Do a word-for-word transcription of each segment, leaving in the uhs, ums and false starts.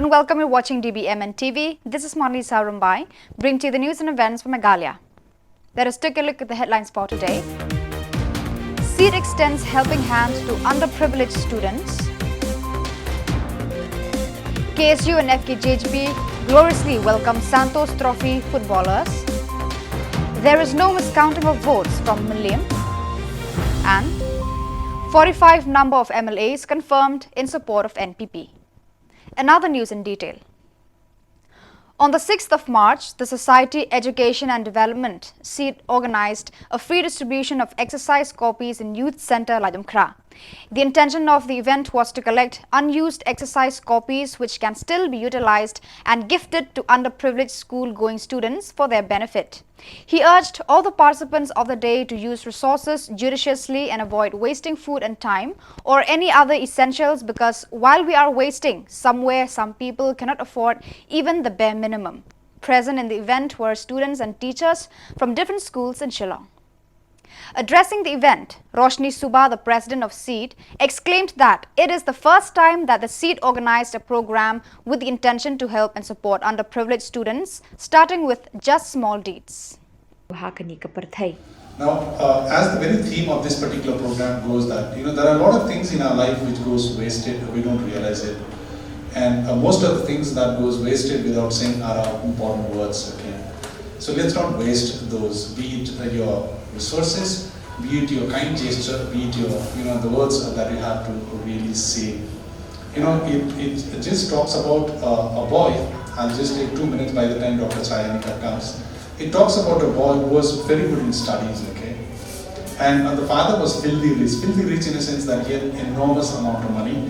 Welcome, you're watching D B M N T V. This is Monlisa Rumbai, bringing to you the news and events from Meghalaya. Let us take a look at the headlines for today. SEED extends helping hand to underprivileged students. K S U and F K J H P gloriously welcome Santosh Trophy footballers. There is no miscounting of votes from Mylliem. And forty-five number of M L As confirmed in support of N P P. Another news in detail. On the sixth of March, the Society Education and Development, SEED, organized a free distribution of exercise copies in Youth Centre Lajumkhrah. The intention of the event was to collect unused exercise copies which can still be utilized and gifted to underprivileged school-going students for their benefit. He urged all the participants of the day to use resources judiciously and avoid wasting food and time or any other essentials, because while we are wasting, somewhere some people cannot afford even the bare minimum. Present in the event were students and teachers from different schools in Shillong. Addressing the event, Roshni Suba, the president of SEED, exclaimed that it is the first time that the SEED organized a program with the intention to help and support underprivileged students, starting with just small deeds. Ha kane ka pyrthei. Now, uh, as the very theme of this particular program goes, that, you know, there are a lot of things in our life which goes wasted, we don't realize it. And uh, most of the things that goes wasted without saying are our important words, okay? So let's not waste those, be it uh, your resources, be it your kind gesture, be it your, you know, the words that you have to really say. You know, it, it just talks about uh, a boy. I'll just take two minutes by the time Doctor Chayanika comes. It talks about a boy who was very good in studies, okay? And uh, the father was filthy rich. Filthy rich in a sense that he had enormous amount of money.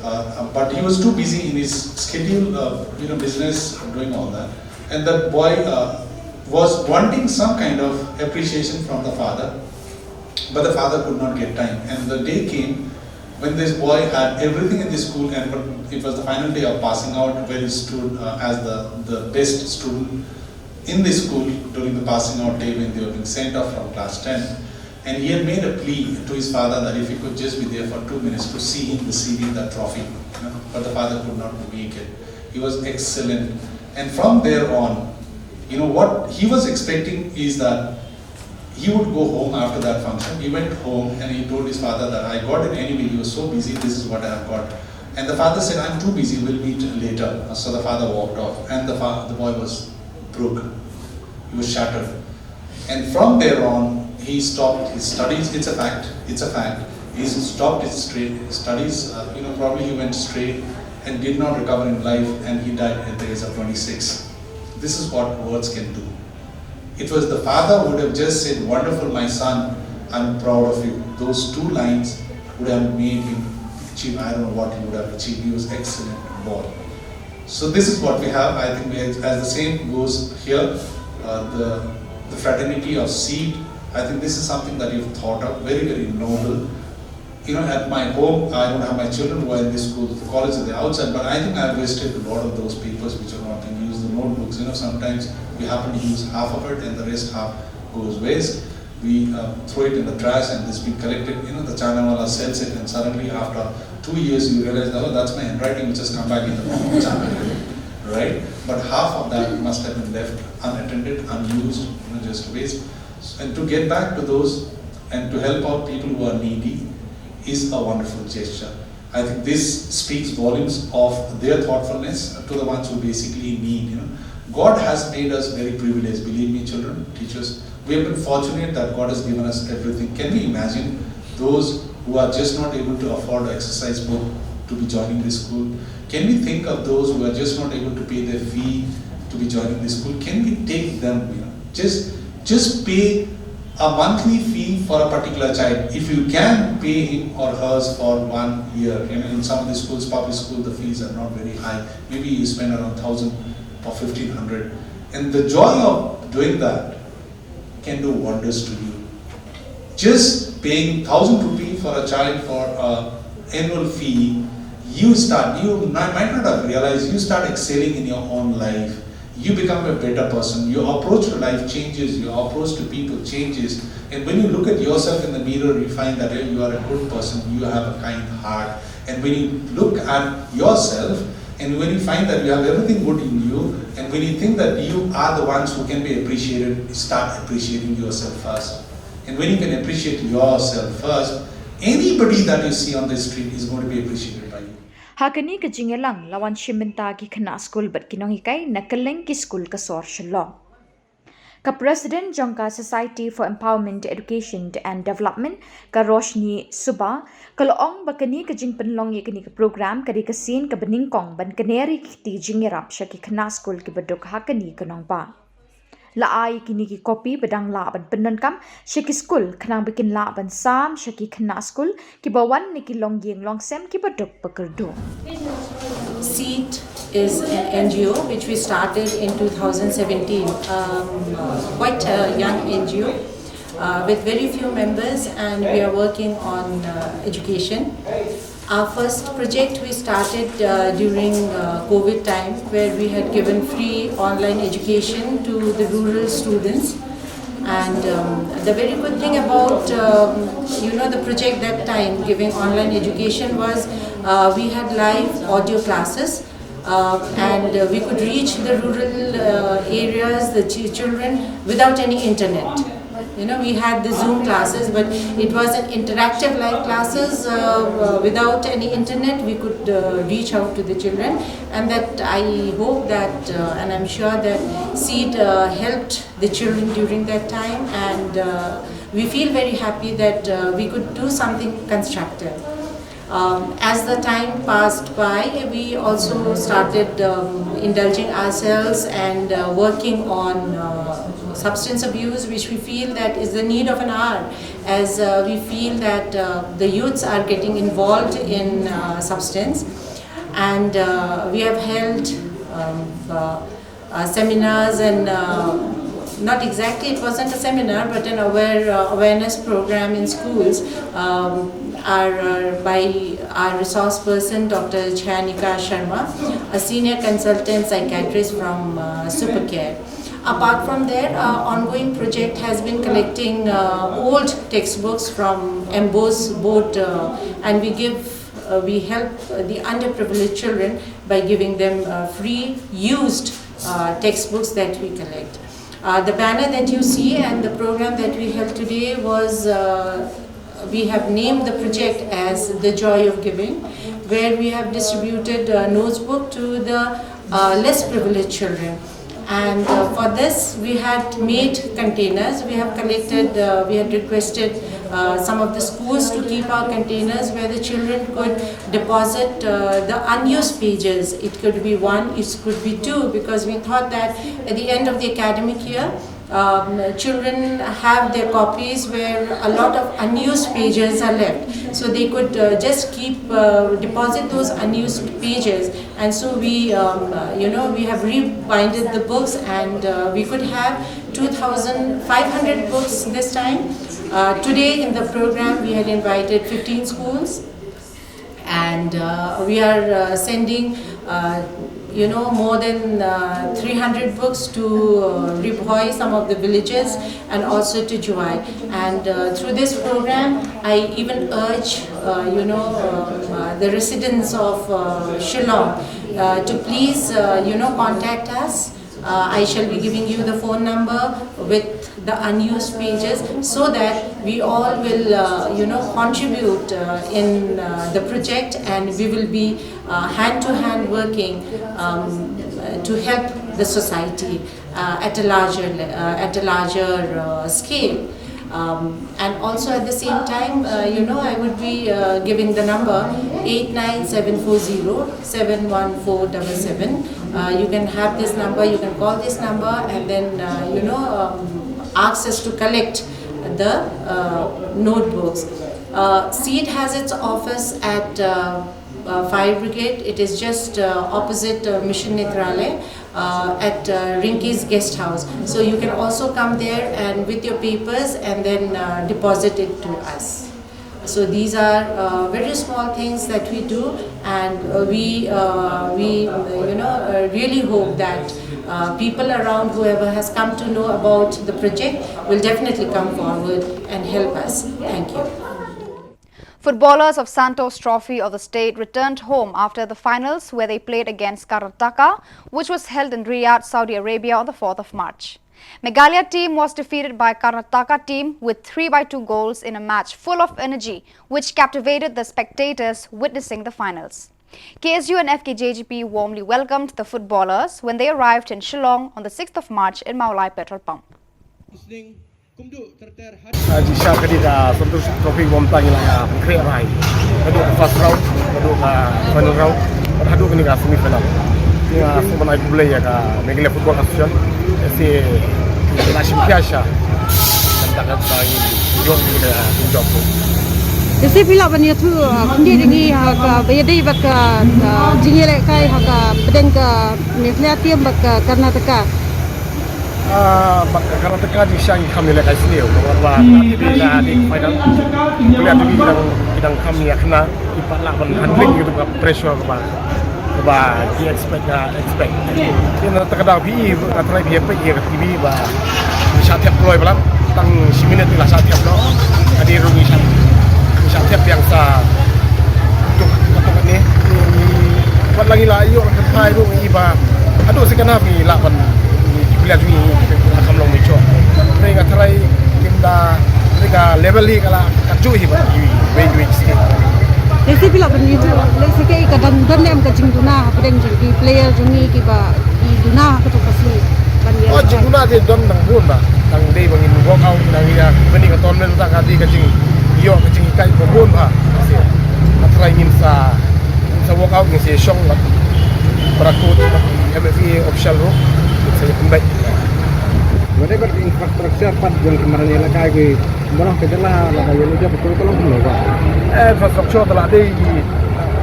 Uh, but he was too busy in his schedule, uh, you know, business, doing all that. And that boy uh, was wanting some kind of appreciation from the father, but the father could not get time. And the day came when this boy had everything in the school, and but it was the final day of passing out, where he stood uh, as the, the best student in the school during the passing out day when they were being sent off from class ten. And he had made a plea to his father that if he could just be there for two minutes to see him receiving that trophy. You know, but the father could not make it. He was excellent. And from there on, you know, what he was expecting is that he would go home after that function. He went home and he told his father that, "I got it anyway, he was so busy, this is what I have got." And the father said, "I'm too busy, we'll meet later." So the father walked off, and the, fa- the boy was broken. He was shattered. And from there on, he stopped his studies. It's a fact. It's a fact. He stopped his stra- studies. Uh, you know, probably he went straight and did not recover in life, and he died at the age of twenty-six. This is what words can do. It was the father who would have just said, "Wonderful, my son, I'm proud of you." Those two lines would have made him achieve, I don't know what he would have achieved. He was excellent boy. So this is what we have. I think we, as the same goes here, uh, the, the fraternity of SEED, I think this is something that you've thought of, very, very noble. You know, at my home, I don't have my children who are in this school, the college are the outside, but I think I've wasted a lot of those papers which are not being used, the notebooks. You know, sometimes we happen to use half of it and the rest half goes waste. We uh, throw it in the trash and it's been collected. You know, the China wala sells it, and suddenly after two years you realize, "Oh, that's my handwriting which has come back in the form of China," right? But half of that must have been left unattended, unused, you know, just waste. And to get back to those and to help out people who are needy is a wonderful gesture. I think this speaks volumes of their thoughtfulness to the ones who basically need. You know, God has made us very privileged. Believe me, children, teachers, we have been fortunate that God has given us everything. Can we imagine those who are just not able to afford an exercise book to be joining this school? Can we think of those who are just not able to pay their fee to be joining this school? Can we take them? You know, just just pay a monthly fee for a particular child. If you can pay him or hers for one year, you know, in some of the schools, public school, the fees are not very high. Maybe you spend around thousand or fifteen hundred, and the joy of doing that can do wonders to you. Just paying thousand rupee for a child for a annual fee, you start. You might not have realized, you start excelling in your own life. You become a better person. Your approach to life changes. Your approach to people changes. And when you look at yourself in the mirror, you find that, hey, you are a good person. You have a kind heart. And when you look at yourself And when you find that you have everything good in you, and when you think that you are the ones who can be appreciated, start appreciating yourself first. And when you can appreciate yourself first, anybody that you see on the street is going to be appreciated by you. Ha kane ka jingïalang la wan shim bynta ki khynnah skul bad ki nonghikai na kylleng ki skul ka sor Shillong. Ka President jong ka Society for Empowerment, Education and Development, ka Roshni Suba, ka la ong ba kane ka jingpynlong ïa kane ka program ka dei ka sien kaba nyngkong ban kner ïa ki kti jingïarap sha ki khynnah skul kiba duk ha kane ka nongbah. La ai kine ki kopi ba dang lah ban pyndonkam sha ki skul khnang ba kin lah ban sam sha ki khynnah skul kiba wan na ki longïing longsem kiba duk ba kyrduh. Seed is an N G O which we started in two thousand seventeen, um, uh, quite a young N G O uh, with very few members, and we are working on uh, education. Our first project we started uh, during uh, COVID time, where we had given free online education to the rural students. And um, the very good thing about um, you know the project that time, giving online education, was uh, we had live audio classes, uh, and uh, we could reach the rural uh, areas, the ch- children, without any internet. You know, we had the Zoom classes, but it was an interactive live classes. Uh, uh, without any internet, we could uh, reach out to the children, and that I hope that, uh, and I'm sure that Seed uh, helped the children during that time, and uh, we feel very happy that uh, we could do something constructive. Um, as the time passed by, we also started um, indulging ourselves and uh, working on uh, substance abuse, which we feel that is the need of an hour, as uh, we feel that uh, the youths are getting involved in uh, substance, and uh, we have held um, uh, uh, seminars and uh, not exactly, it wasn't a seminar, but an aware uh, awareness program in schools um, are uh, by our resource person, Doctor Chyanika Sharma, a senior consultant psychiatrist from uh, Supercare. Apart from that, our ongoing project has been collecting uh, old textbooks from Emboss board, uh, and we give uh, we help uh, the underprivileged children by giving them uh, free used uh, textbooks that we collect. Uh, the banner that you see and the program that we held today was uh, we have named the project as The Joy of Giving, where we have distributed a notebook to the uh, less privileged children. And uh, for this, we had made containers. We have collected, uh, we had requested uh, some of the schools to keep our containers where the children could deposit uh, the unused pages. It could be one, it could be two, because we thought that at the end of the academic year, um, children have their copies where a lot of unused pages are left. So they could uh, just keep, uh, deposit those unused pages. And so we, um, uh, you know, we have rebinded the books, and uh, we could have two thousand five hundred books this time. Uh, today in the program, we had invited fifteen schools, and uh, we are uh, sending uh, you know, more than uh, three hundred books to uh, Ri Bhoi, some of the villages, and also to Jowai. And uh, through this program, I even urge, uh, you know, uh, uh, the residents of uh, Shillong uh, to please, uh, you know, contact us. Uh, I shall be giving you the phone number with the unused pages, so that we all will, uh, you know, contribute uh, in uh, the project, and we will be uh, hand to hand working um, to help the society uh, at a larger le- uh, at a larger uh, scale. Um, and also at the same time, uh, you know, I would be uh, giving the number eight nine seven four zero seven one four double seven. Uh, you can have this number, you can call this number, and then, uh, you know, um, ask us to collect the uh, notebooks. Uh, Seed has its office at uh, uh, Fire Brigade. It is just uh, opposite uh, Mission Netralaya uh, at uh, Rinky's guest house. So you can also come there and with your papers and then uh, deposit it to us. So these are uh, very small things that we do, and uh, we uh, we uh, you know uh, really hope that uh, people around, whoever has come to know about the project, will definitely come forward and help us. Thank you. Footballers of Santosh Trophy of the state returned home after the finals, where they played against Karnataka, which was held in Riyadh, Saudi Arabia, on the fourth of March. Meghalaya team was defeated by Karnataka team with three by two goals in a match full of energy, which captivated the spectators witnessing the finals. K S U and F K J G P warmly welcomed the footballers when they arrived in Shillong on the sixth of March in Mawlai petrol pump. Ka jingshah ka dei ka Santosh Trophy, bym tang ïa la ka pynkhreh rai. Naduh ka first round, naduh ka final round, bad haduh kane ka semi final. Nga sngewbha ban ai khublei ïa ka Meghalaya Football Association. Ïa la shim pia sha. Kan tak kan sa ïa jong ka jong. Ïa se phi lah ban ïathuh khyndiat ïa ngi ha kaba ïadei bad ka jingïalehkai ha ka pdeng ka Meghalaya team bad ka Karnataka. Ah, bad ka Karnataka jingshah ngi kham ïalehkai sniew namar ba ka dei ka dei final. Pynlong jong ngi ki dang ki dang kham ïa khana, ki pat lah ban handling ïa ka pressure kaba kaba ki expect ka expect. Ki na ta ka daw phi i ka trai phi phi ïa ka T V ba ngi shah thep kloi ba la tang shi minit ngi la shah thep noh. Ka dei ruh ngi shah ngi shah thep biang sa tuk tuk ne. Wat la ngi la ïoh ka thai ruh ngi ba haduh second half ngi lah ban ngi ki player ngi la kham long ngi chok. Ngi ka trai kim da ngi ka level hi ka la ka ju hi ba ngi wei wei state. Lehse phi lah ban ïathuh, lehse kaei ka dang don ne em ka jingduna hapdeng jong ki player jong ngi kiba ki duna ha kato ka sngi ban ïa. Oh, jingduna te don dang bun ba. Dang dei ba ngin walk out dang ïa kane ka tournament ta ka dei ka jingïoh ka jinghikai ba bun ba. Ka trai ngin sa ngin sa walk out ngin sa shong bad para coach bad M F A official ruh ngin sa ïa pynbeit. Whatever the infrastructure pat jong ki madan ïalehkai ki Mano ka jylla la ka ïa lujia betul ka long kumno ba. Eh, infrastructure te la dei ki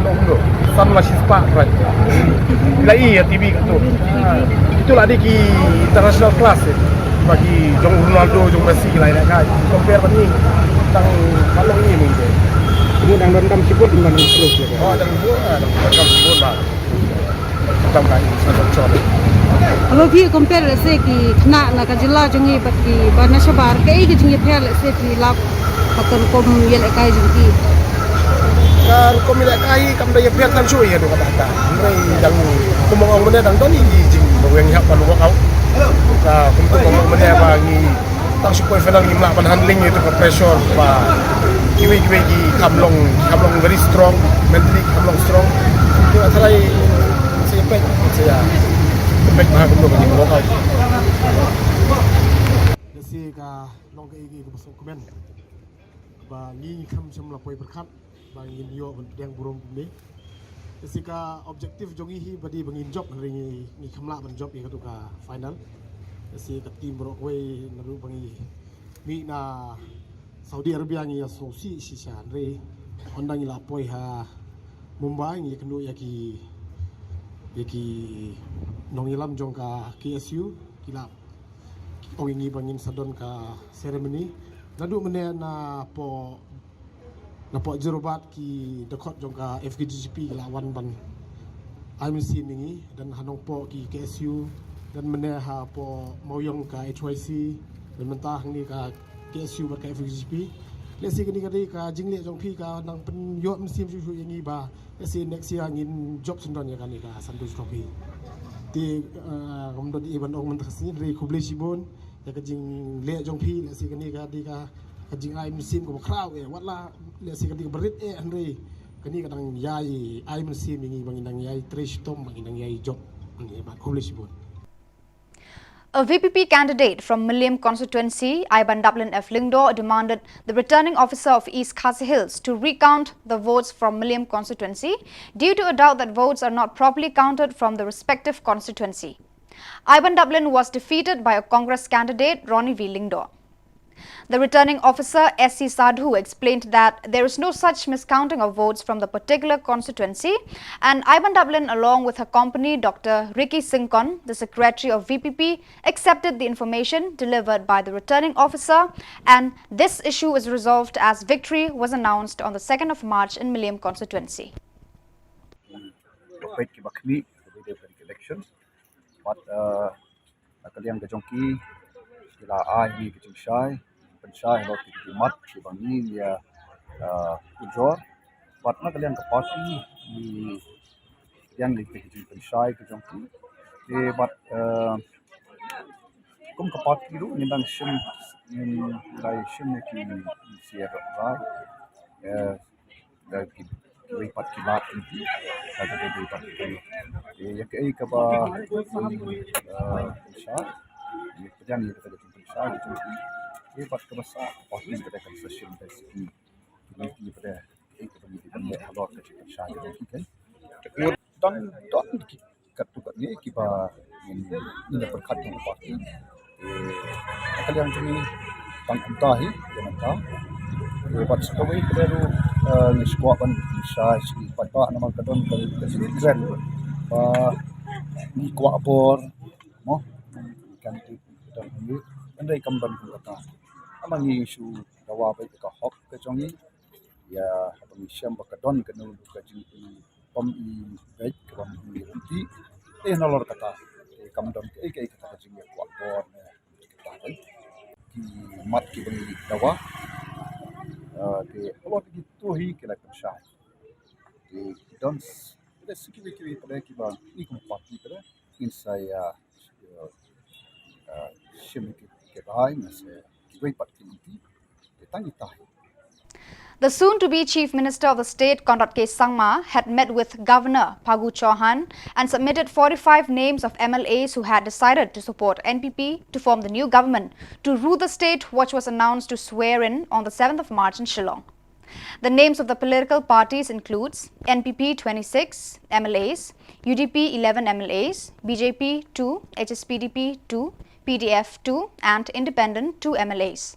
long kumno. San la shispah prai. La i ïa T V ka tu. Itu la dei ki international class eh. Ba ki jong Ronaldo jong Messi ki la ïa kai. Compare bad ngi tang ka long ngi mung te. Mu dang don dam shibun ban close lagi. Oh, dang bu, ah, dang dam shibun ba. Tam ka in sa dok chon. Haba phi compare lehse ki khynnah na ka jylla jong ngi bad ki ba na shabar, kaei ka jingïapher lehse phi lap ha ka rukom ïalehkai jong ki? Ka rukom ïalehkai kam da ïapher tang shuh ïa ka kata. Hynrei dang kum ong mynne dang don i jing ba weng ïa ban walk out. Ka kum kum ong mynne ba ngi Tang shu poi final ngim lah ban handling ïa tu ka pressure ba kiwei kiwei ki kham long, ki kham long very strong, mentally ki kham long strong. Ki ba tharai sa ïa peit, sa ïa peit ba kumno ba ngin walk out. Lehse ka long kaei kaei kaba sngewkmen ba ngi kham shym la poi pyrkhat ba ngin ïoh ban pdiang burom kumne. Te si ka objective jong ngi hi ba dei ba ngin jop, hynrei ngi ngi kham lah ban jop ïa katu ka final. Te si ka team baroh kawei naduh ba ngi mih na Saudi Arabia ngi ïa sngewsih shisha, hynrei hynda ngi la poi ha Mumbai ngi ïakynduh ïa ki ïa ki nongïalam jong ka K S U ki la ong ïa ngi ba ngin sa don ka ceremony. Naduh mynne na poh na poh Jorabat ki dkhot jong ka F K G G P ki la wan ban ai mynsiem ïa ngi, dan ha Nongpoh ki K S U, dan mynne ha poh Mawiong ka H Y C, dan mynta hangne ka K S U bad ka F K G G P. Lehse kane ka dei ka jingleh jong phi ka nang pynïoh mynsiem shuh shuh ïa ngi ba lehse next year ngin jop syndon ïa kane ka Santosh Trophy. Te, eh, ngam don ei ban ong mynta ka sngi, hynrei khublei shibun ïa ka jingleh jong phi, lehse kane ka dei ka ka jingai mynsiem kaba khraw eh, wat la lehse ka dei kaba rit eh, hynrei kane ka dang ïai ai mynsiem ïa ngi ba ngin dang ïai trei shitom, ba ngin dang ïai jop. Khublei shibun. A V P P candidate from Mylliem constituency, Aibandablin F Lyngdoh, demanded the returning officer of East Khasi Hills to recount the votes from Mylliem constituency due to a doubt that votes are not properly counted from the respective constituency. Aibandablin was defeated by a Congress candidate, Ronnie V Lyngdoh. The returning officer, S C Sadhu, explained that there is no such miscounting of votes from the particular constituency, and Aibandablin, along with her company, Doctor Ricky Syngkon, the secretary of V P P, accepted the information delivered by the returning officer, and this issue is resolved as victory was announced on the second of March in Mylliem constituency. Elections. But, uh, Na ka liang ka jong ki, ki la ai ngi ka jingshai, pynshai halor ki jingmat kiba ngi ïa Ujor, bad na ka liang ka party, i, ïa ngi ka jingpynshai ka jong ki. Te bad, eh, kum ka party ruh ngin dang shim, ngin dang shim ïa ki, ki sha rai. Eh, da ki, ki wei pat ki lad ki, da ki wei pat ki. Te ïa kaei kaba, eh, pynshai, ïa ka jingpynshai ka jong ki. Te bad kaba sah, party ka dei kan sa shim da ki. Ki lynti ba dei, eh, kiba ngi dei ban leh halor ka jingpynshai ka jong ki, kan. Dang don ki katto katne kiba ngin, ngin ïa pyrkhat jong ka party. Eh, ka liang jong ngi tang kumta hi ïa mynta. Eh, bad sa kawei pat ruh, eh, ngi shu kwah ban pynshai sha ki paidbah namar ka don ka, ka jingkren ba ngi kwah bor, mo, kan ti don ngi, hynrei kam don kumta. Namar ngi shu dawa ba ïa ka hok ka jong ngi, ïa haba ngi shem ba ka don kano ka jingpynbeit kaba ngi ryntih. Te nalor kata, te kam don kaei kaei kata ka jingïakwah bor ne kata ka, ki mat kiba ngi dawa. Ah, te halor kito hi ki la pynshai. Te ki don s-, ki don sa kiwei kiwei pat kiba ngi kum party pat ngin sa ïa, ah, shim ki, ki rai, ngin sa kiwei pat ki lynti. Te tang ita hi. The soon-to-be Chief Minister of the state, Conrad K Sangma, had met with Governor Phagu Chauhan and submitted forty-five names of M L As who had decided to support N P P to form the new government to rule the state, which was announced to swear in on the seventh of March in Shillong. The names of the political parties includes N P P twenty-six M L As, U D P eleven M L As, B J P two, H S P D P two, P D F two, and Independent two M L As.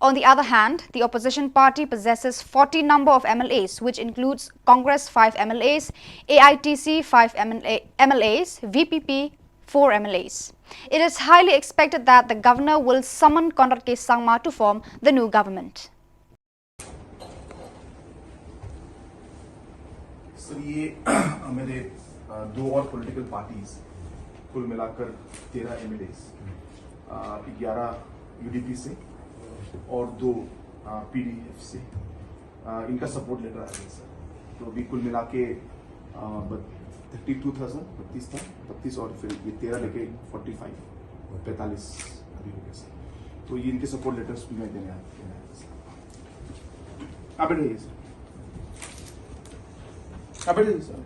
On the other hand, the opposition party possesses forty number of M L As, which includes Congress five M L As, A I T C five M L A, M L As, V P P four M L As. It is highly expected that the governor will summon Conrad K Sangma to form the new government. सर, ये अ, मेरे अ, दो और पॉलिटिकल पार्टीज, कुल मिलाकर तेरह एमएलएस, अ, ग्यारह यूडीपी से और दो अ, पीडीएफ से, अ, इनका सपोर्ट लेटर आ गया सर। तो अभी कुल मिला के अ, बत-, थर्टी टू थाउजेंड, बत्तीस था, बत्तीस और फिर ये तेरह लेके फोर्टी फाइव, पैंतालीस अभी हो गया सर। तो ये इनके सपोर्ट लेटर्स भी मैं देने आ, देने आया था सर। आप बैठ जाइए सर। आप बैठ जाइए सर।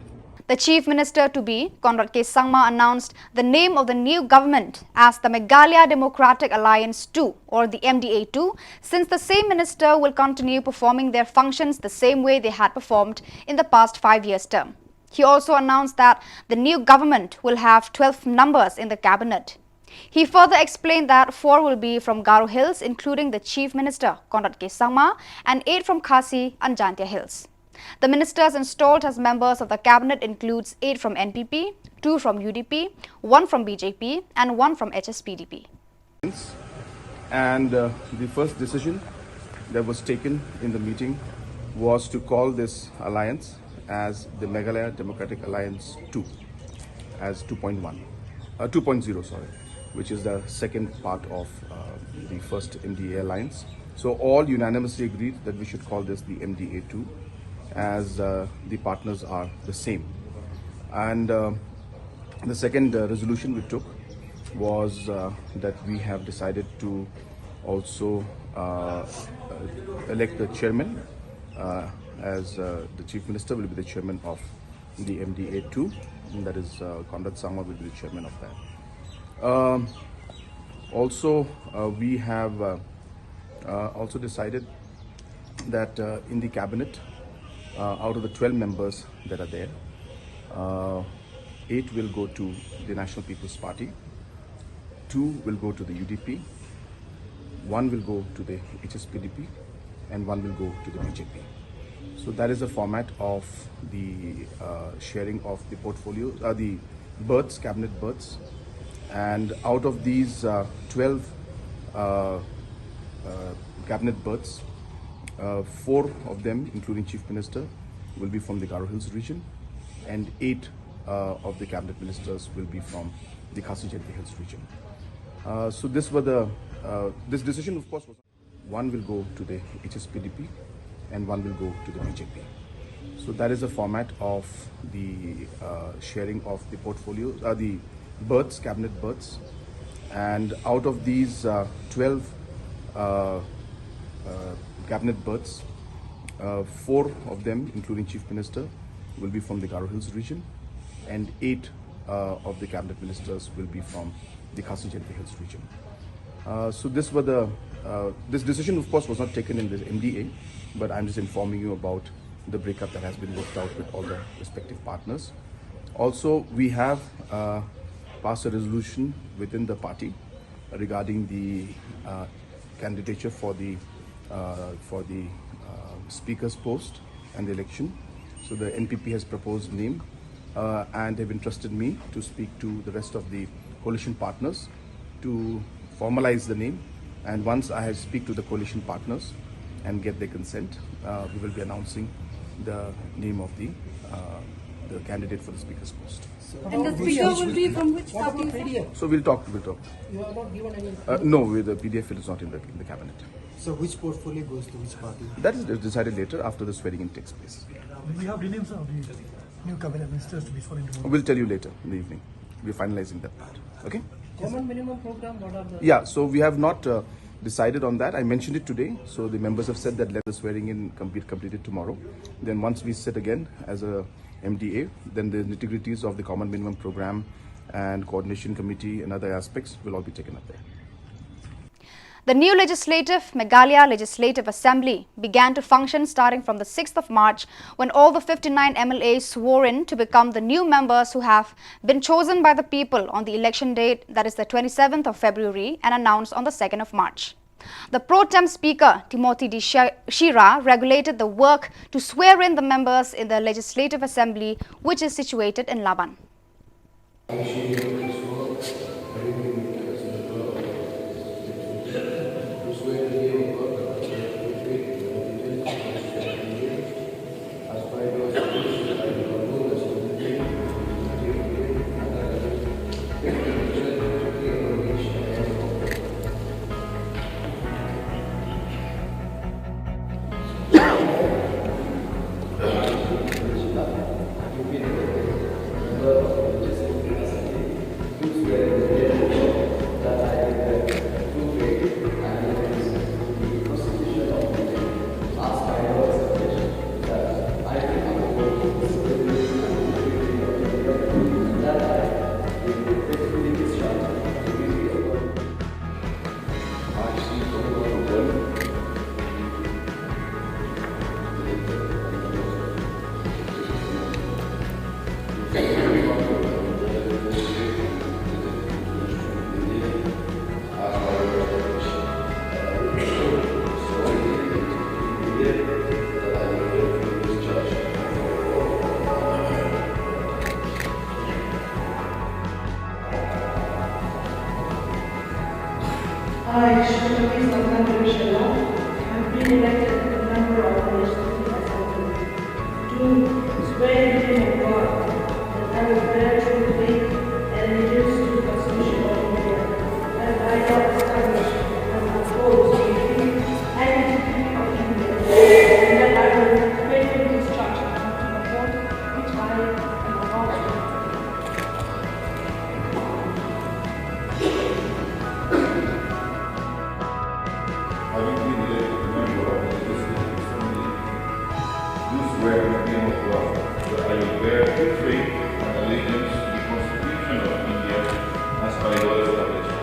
The Chief Minister to be, Conrad K Sangma, announced the name of the new government as the Meghalaya Democratic Alliance two, or the M D A two, since the same minister will continue performing their functions the same way they had performed in the past five years' term. He also announced that the new government will have twelve numbers in the cabinet. He further explained that four will be from Garo Hills, including the Chief Minister, Conrad K Sangma, and eight from Khasi and Jaintia Hills. The ministers installed as members of the cabinet includes eight from N P P, two from U D P, one from B J P, and one from H S P D P. And uh, the first decision that was taken in the meeting was to call this alliance as the Meghalaya Democratic Alliance two, as two point one, uh, two point zero, sorry, which is the second part of uh, the first M D A alliance. So all unanimously agreed that we should call this the M D A two, as uh, the partners are the same. And uh, the second uh, resolution we took was uh, that we have decided to also uh, uh, elect the chairman uh, as uh, the chief minister will be the chairman of the M D A two, and that is uh, Conrad Sangma will be the chairman of that. Um, also, uh, we have uh, uh, also decided that uh, in the cabinet, uh, out of the twelve members that are there, uh, eight will go to the National People's Party, two will go to the U D P, one will go to the H S P D P, and one will go to the B J P. So that is the format of the uh, sharing of the portfolio, uh, the berths, cabinet berths. And out of these uh, twelve uh, uh, cabinet berths, uh, four of them, including Chief Minister, will be from the Garo Hills region, and eight uh, of the cabinet ministers will be from the Khasi Jaintia Hills region. Uh, so this were the uh, this decision, of course, was one will go to the H S P D P, and one will go to the B J P. So that is the format of the uh, sharing of the portfolio, uh, the berths, cabinet berths. And out of these uh, twelve uh, uh, cabinet berths, uh, four of them, including Chief Minister, will be from the Garo Hills region, and eight uh, of the cabinet ministers will be from the Khasi Jaintia Hills region. Uh, so this were the uh, this decision, of course, was not taken in the M D A, but I'm just informing you about the breakup that has been worked out with all the respective partners. Also, we have uh, passed a resolution within the party regarding the uh, candidature for the uh, for the uh, speaker's post and the election. So the N P P has proposed name uh, and have entrusted me to speak to the rest of the coalition partners to formalize the name. And once I have speak to the coalition partners and get their consent, uh, we will be announcing the name of the uh, the candidate for the speaker's post. And the speaker will be from which party, sir? So we'll talk. We'll talk. You have not given any. Uh, no, with the P D F, it is not in the in the cabinet. So which portfolio goes to which party? That is decided later after the swearing in takes place. We have the names of the new cabinet ministers to be sworn in tomorrow. We'll tell you later in the evening. We're finalizing that part. Okay? Common minimum program, what are the... Yeah, so we have not uh, decided on that. I mentioned it today. So the members have said that let the swearing in com- be completed tomorrow. Then once we sit again as a M D A, then the nitty-gritties of the common minimum program and coordination committee and other aspects will all be taken up there. The new legislative Meghalaya Legislative Assembly began to function starting from the sixth of March, when all the fifty-nine M L As swore in to become the new members who have been chosen by the people on the election date, that is the twenty-seventh of February, and announced on the second of March. The pro tem speaker, Timothy D. Shi- Shira, regulated the work to swear in the members in the Legislative Assembly, which is situated in Laban. I, Shrimati Sangha Devi Sharma, have been elected as a member of the Legislative Assembly. Do swear in the name of God that I will bear true faith and allegiance to the Constitution of India, as I now establish and uphold the decree and the decree of India, and that I will faithfully discharge the duty upon which I am about to enter. Having been elected a member of the Legislative Assembly, do swear in the name of God that I will bear true faith and allegiance to the Constitution of India as by law established.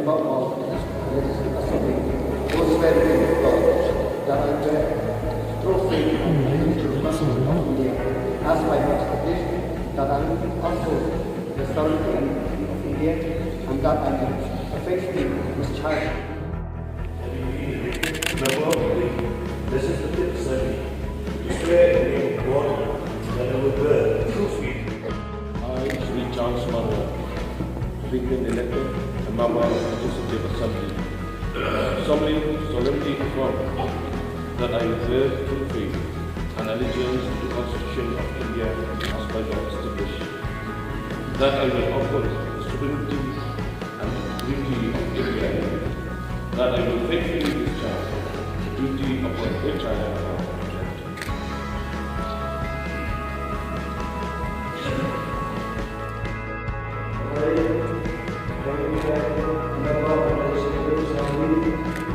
Member of the Legislative Assembly, who swear in God that I bear true faith and allegiance to the Constitution of India as my constitution, that I will uphold the sovereignty and unity of India, and that I will faithfully discharge. Member of the Legislative Assembly, do swear in the name of God that I will bear true faith. I, Shri Charles Marwah, having been elected a member of the Legislative Assembly, solemnly, solemnly affirm that I will bear true faith and allegiance to the Constitution of India as by law established, that I will uphold the sovereignty and integrity of India, that I will faithfully discharge the duty upon which I am about to enter.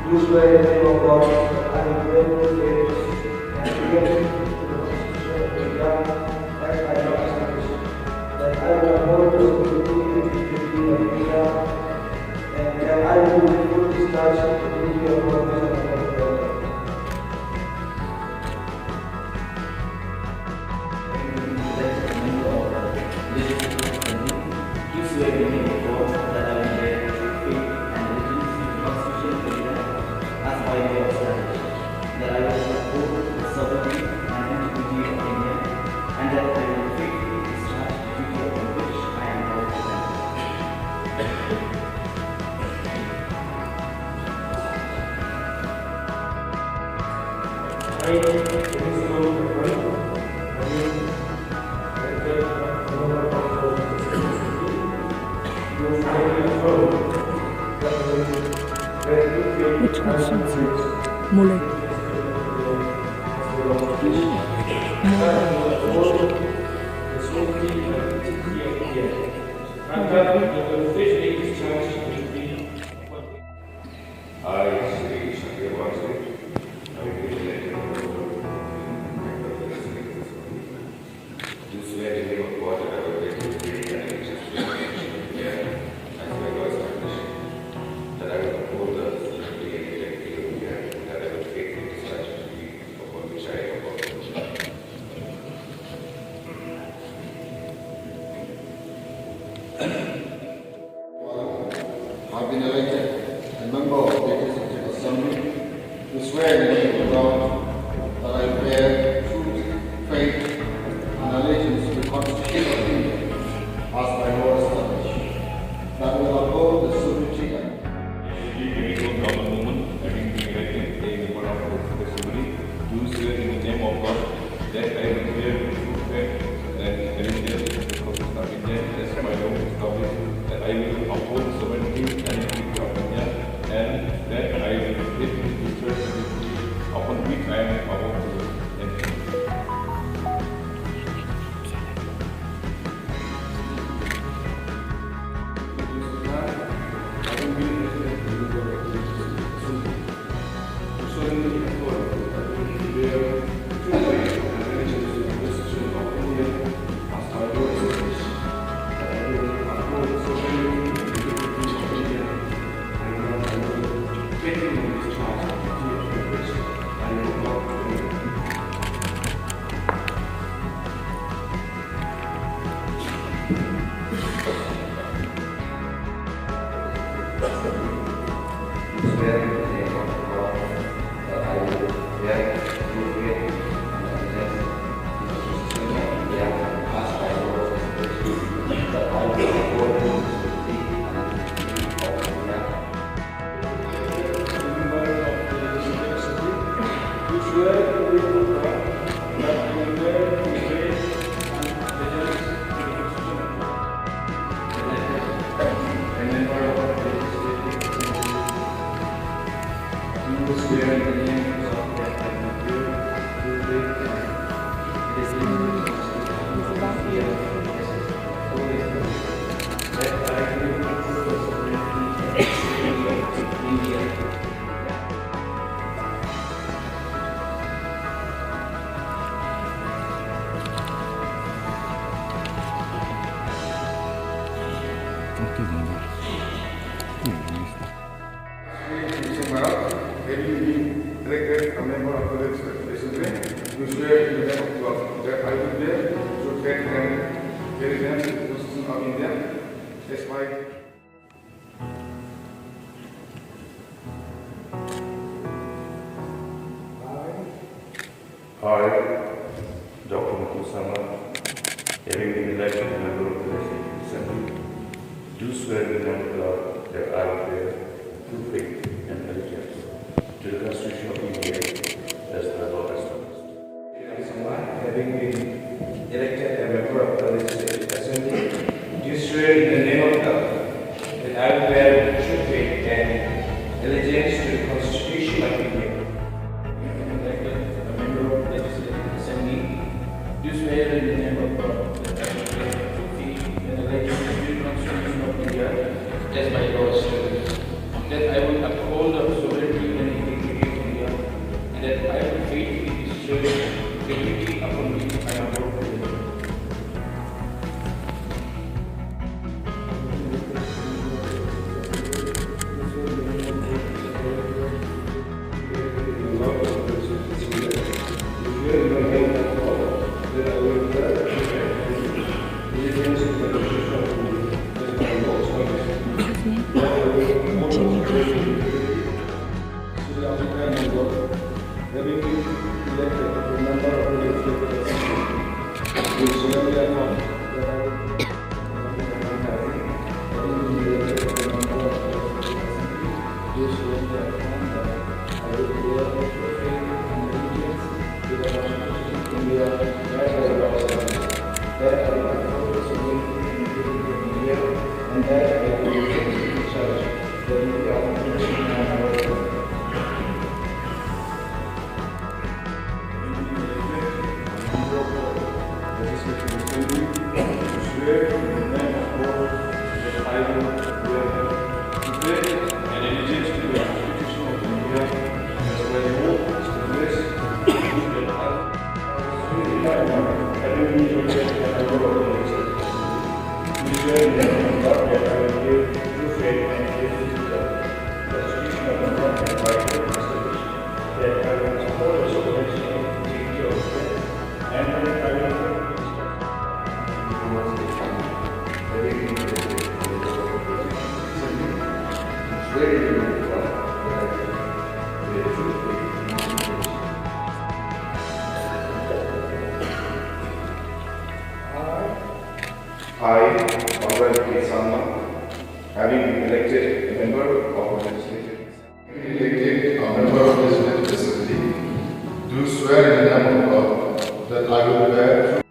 Do swear in the name of God that I will bear true faith and allegiance to the Constitution of India as my law established, that I will uphold the sovereignty and integrity of India, and that I will faithfully discharge the duty upon which I am about to enter. Which one should I use? Mole. Mole. I, Shri Shakya Vajpayee, having been elected member of the Legislative Assembly, do swear in the name of God that I will faithfully and allegiance to the Constitution of India as my law established, that I will uphold the sovereignty and integrity of India, and that I will faithfully discharge the duty upon which I am about to enter. I've been elected a member of the Legislative Assembly, do swear in the name of God that I bear true faith and allegiance to the Constitution of India as my law established, that I will uphold the sovereignty and Shri Devi Government Woman, having been elected a member of the Assembly, do swear in the name of God that I will bear true faith and allegiance to the Constitution of India as my law established, that I will uphold the sovereignty and integrity of India, and that I will faithfully discharge the duty upon which I am about to enter. Member of the Legislative Assembly, do swear in the name of God that I will bear true faith and allegiance to the Constitution of India as my I, Doctor Mukul Sangma, having been elected a member of the Legislative Assembly, do swear in the name of God that I will bear true faith and allegiance to the Constitution of India as my law established. Sangma, having been elected a member of the Legislative Assembly, do swear in the name of God that I will bear true faith and allegiance to the Constitution of India. Elected a member of the Legislative Assembly, do swear in the name of God that I will bear true faith and allegiance to the Constitution of India as my law established, that I will uphold the sovereignty and integrity of India, and that I will faithfully discharge the duty upon which I am about to enter. What's his name? Jimmy Buffett. Having been elected a member of the Legislative Assembly, do solemnly affirm that I will I, Honorable K. Sangma, having been elected a member of the Legislative, elected a member of the Legislative Assembly, do swear in the name of God that I will bear true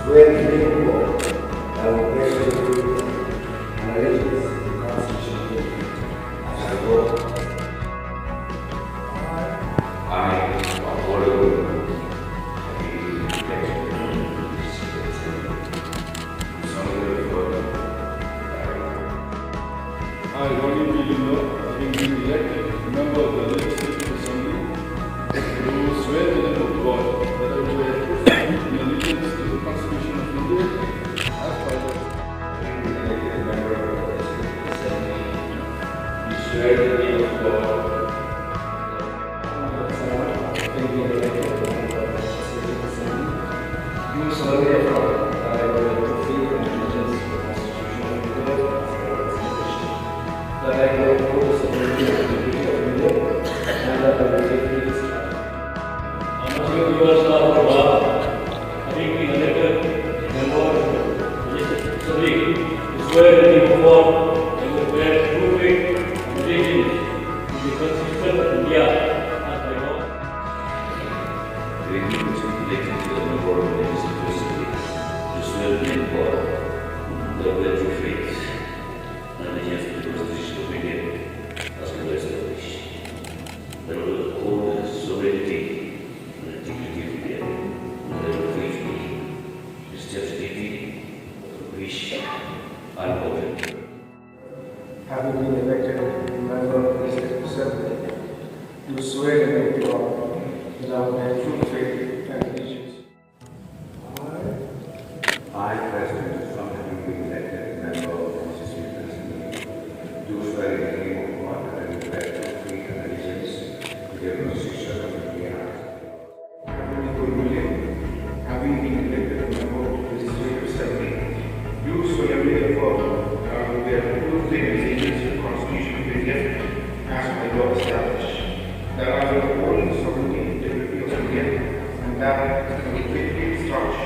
Swear in the name of God, I will bear true faith and allegiance to the Constitution of India as my law. I, Paul Goldberg, having been elected to the Constituency of India, do solemnly affirm that I will I, Ronnie B. Lyngdoh, having been elected a member of the Legislative Assembly, do swear in the name of God that I will bear true faith and allegiance to the Constitution of India Solemnly affirm that I will bear true faith and allegiance to the Constitution of India as my Lord President, that I will uphold the sovereignty and integrity of India, and that I will faithfully discharge. Among you, viewers of Having been elected member of the Legislative Assembly, to swear in the name of God, I will bear true faith and allegiance to the Constitution of India as my God. Having been elected to the member of the Legislative Assembly, to swear in the name of God, I will bear true faith and allegiance to the Constitution of India as well as established. I will uphold the sovereignty and integrity of India, and I will faithfully discharge the duty of which I am ordained. Having been elected member of the Legislative Assembly, do swear in the name of God that I will bear true faith and allegiance. I, President Trump, having been elected member of the Legislative Assembly, do swear in the name of God that I will bear true faith and allegiance to the Constitution of India. Having been elected member of the Legislative Assembly, do solemnly affirm that I will bear true faith and allegiance to the Constitution of India as my law established, that I will uphold the sovereignty and integrity of India, and that I will faithfully discharge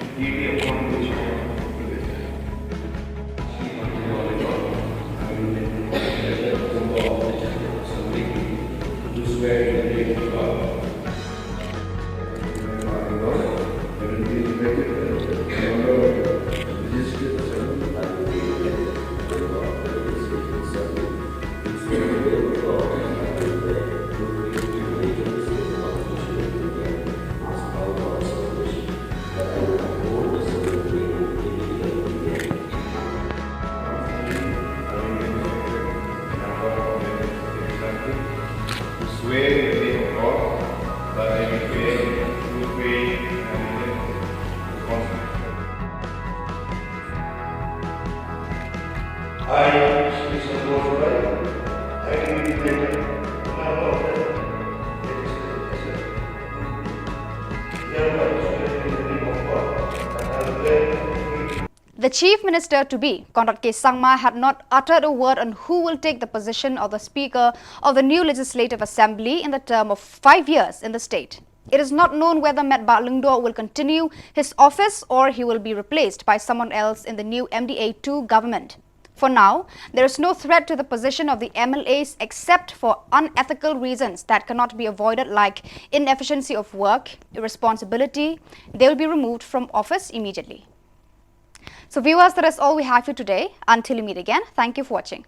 the duty upon which I am elected. Swear in the name of God that I will bear true faith and allegiance to the Constitution. I, Shri Santosh Rai, having been elected member of the Legislative Assembly, hereby swear in the name of God that I will bear true faith. The Chief Minister to be, Conrad K Sangma, had not uttered a word on who will take the position of the Speaker of the new Legislative Assembly in the term of five years in the state. It is not known whether Metbah Lyngdoh will continue his office or he will be replaced by someone else in the new M D A two government. For now, there is no threat to the position of the M L As except for unethical reasons that cannot be avoided, like inefficiency of work, irresponsibility. They will be removed from office immediately. So viewers, that is all we have for today. Until we meet again, thank you for watching.